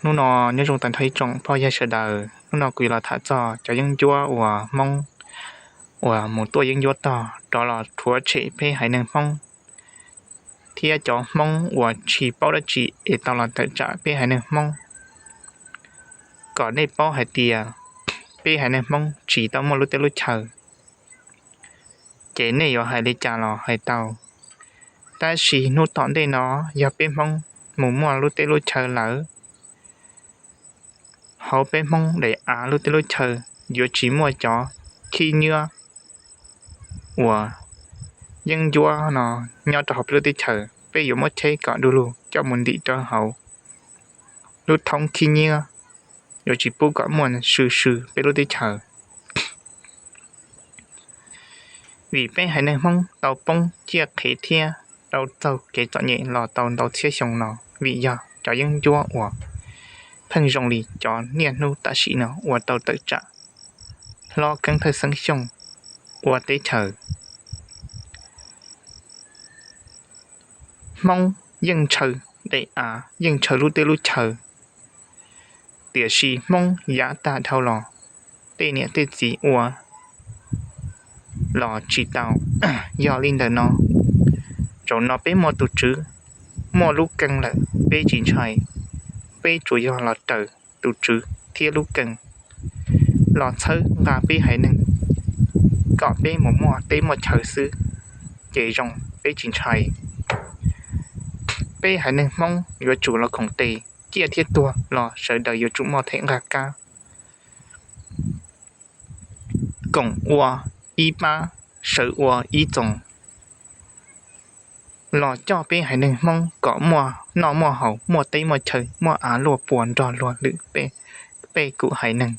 Hnub no nyob zoo tag nrho ib tsoom phooj ywg sawv daws, hnub no kuv yuav los tham txog cov yeeb ncuab uas Hmoob uas mus tuaj yeeb ncuab tog rov los rhuav tshem peb haiv neeg Hmoob, thiab cov Hmoob uas tsis paub dab tsi es tau los tawm tsam peb haiv neeg Hmoob. Kom nej paub hais tias peb haiv neeg Hmoob tsis tau muaj lub teb lub chaw, ces nej yuav hais li cas los hais tau. Tab sis hnub tom ntej no yog peb Hmoob mus muaj lub teb lub chaw lawm, hauv peb Hmoob daim av lub teb lub chaw yuav tsis muaj cov khib nyiab uas yeeb ncuab no nyob rau hauv peb lub teb chaws. Peb yuav muab cheb kom du lug coj mus ntim rau hauv lub thoob khib nyiab, yuav tsis pub kom muaj swm swm peb lub teb chaws. Vim peb haiv neeg Hmoob tau poob ciaj qhev thiab tau raug kev txom nyem los tau ntau txhiab xyoo no vim yog cov yeeb ncuab uas pheej zoo li cov niaj hnub tam sim no uas tau tawm tsam hlob Keeb Thawj Xeeb Xyooj ua teb chaws. Hmoob yeej ntshaw daim av, yeej ntshaw lub teb lub chaw, tiam sis Hmoob yav tag dhau los tej niam tej txiv ua los tsis tau. Yog li ntawm no, zaum no peb muaj tus tswv, muaj lub keej lawm, peb tsis ntshai, peb tsuas yog los raws tus tswv thiab lub keej los txhawb nqa peb haiv neeg kom peb mus muaj teb muaj chaw xwb, ces zoo peb tsis ntshai. Peb haiv neeg Hmoob yuav tsum los koom tes, ciaj thiab tuag los sawv daws yuav tsum muaj them nqaj kab, koom ua ib pab, sawv ua ib txoos, los coj peb haiv neeg Hmoob kom muaj noj muaj haus, muaj teb muaj chaw, muaj av luaj puas nrog luag lwm peb, peb kuv haiv neeg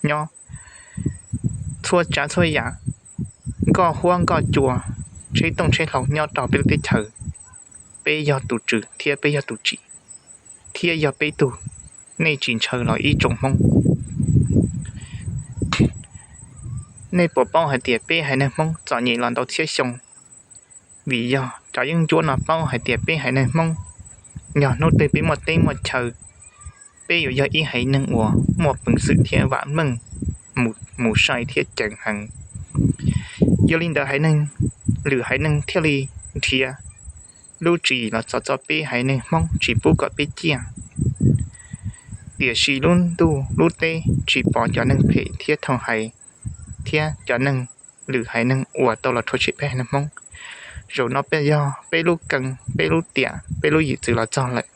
nyob. Txhua tsav txhua yam, nkoj huab nkoj cua, tsheb tooj tsheb hlau nyob rau peb lub teb chaws, peb yog tus tswv thiab peb yog tus tsim, thiab yog peb tug, nej tsis ntshaw los ib tsoom Hmoob. Nej puas paub hais tias peb haiv neeg Hmoob txom nyem los ntau txhiab xyoo? Vim yog cov yeeb ncuab no paub hais tias peb haiv neeg Hmoob, yog hnub twg peb muaj teb muaj chaw, peb yuav yog ib haiv neeg uas muaj peev xwm thiab vam meej mus sai thiab ceev heev. Yog li ntawd haiv neeg, lwm haiv neeg thiaj li nrhiav lub tswv yim los txov txo peb haiv neeg Hmoob tsis pub kom peb ciaj. Tiam sis lub ntuj lub teb tsis pom cov neeg phem thiab thooj haiv, thiab cov neeg, lwm haiv neeg uas tau los rhuav tshem peb haiv neeg Hmoob. Zaum no peb yog peb lub keej, peb lub tiam, peb lub yim txwv los txog lawm.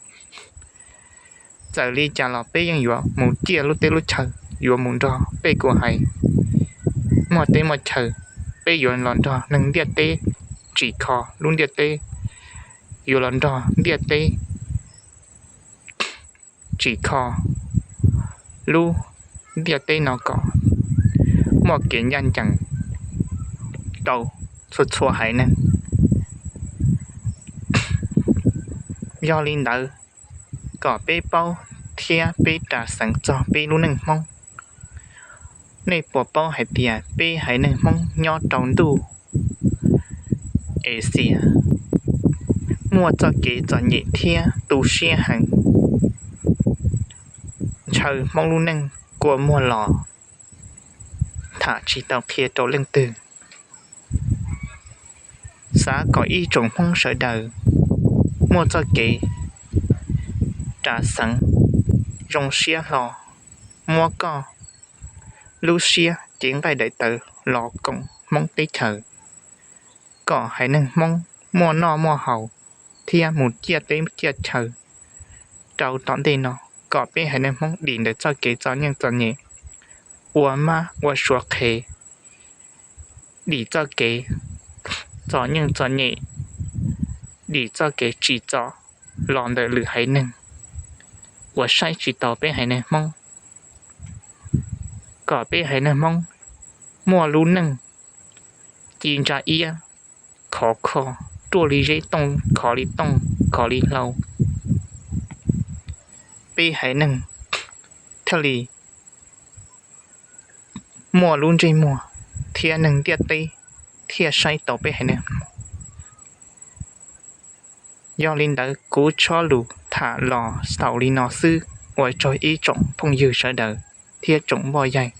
Txawm li cas los peb yeej yuav mus ciaj lub teb lub chaw, yuav mus nrog peb kuv haiv muaj teb muaj chaw. Peb yuav los nrog neeg ntiaj teb tsim kho lub ntiaj teb, yuav los nrog ntiaj teb tsim kho lub ntiaj teb no kom muaj kev ncaj ncees rau txhua txhua haiv neeg. Yog li ntawd, kom peb paub thiab peb ras xeev txog peb lub neej Hmoob. Nej puas paub hais tias peb haiv neeg Hmoob nyob rau ntuj Axias muaj txoj kev txom nyem thiab tu siab heev, ntshaw Hmoob lub neej kua muag los tham tsis tau qhia rau leej twg. Xav kom ib tsoom Hmoob sawv daws muaj txoj kev ras xeev zoo siab hlo, muab koj lub siab cev nqaij daim tawv los koom Hmoob teb chaws, kom haiv neeg Hmoob muaj noj muaj haus thiab mus ciaj teb ciaj chaw rau tom ntej no, kom peb haiv neeg Hmoob dim ntawm txoj kev txom nyem txom nyem, ua mab ua suav qhev, dim txoj kev txom nyem txom nyem, dim txoj kev tsim txom los ntawm lwm haiv neeg uas saib tsis taus peb haiv neeg Hmoob, kom peb haiv neeg Hmoob muaj lub neej ci ntsa iab, khov kho, ruaj li zeb tooj, khov li tooj, khov li hlau. Peb haiv neeg thiaj li muaj lub ntsej muag thiab neeg ntiaj teb thiaj saib tau peb haiv neeg. Yog li ntawd kuv txoj lus tham los xaus li no xwb. ua tsaug ib tsoom phooj ywg sawv daws thiab tsoom phooj ywg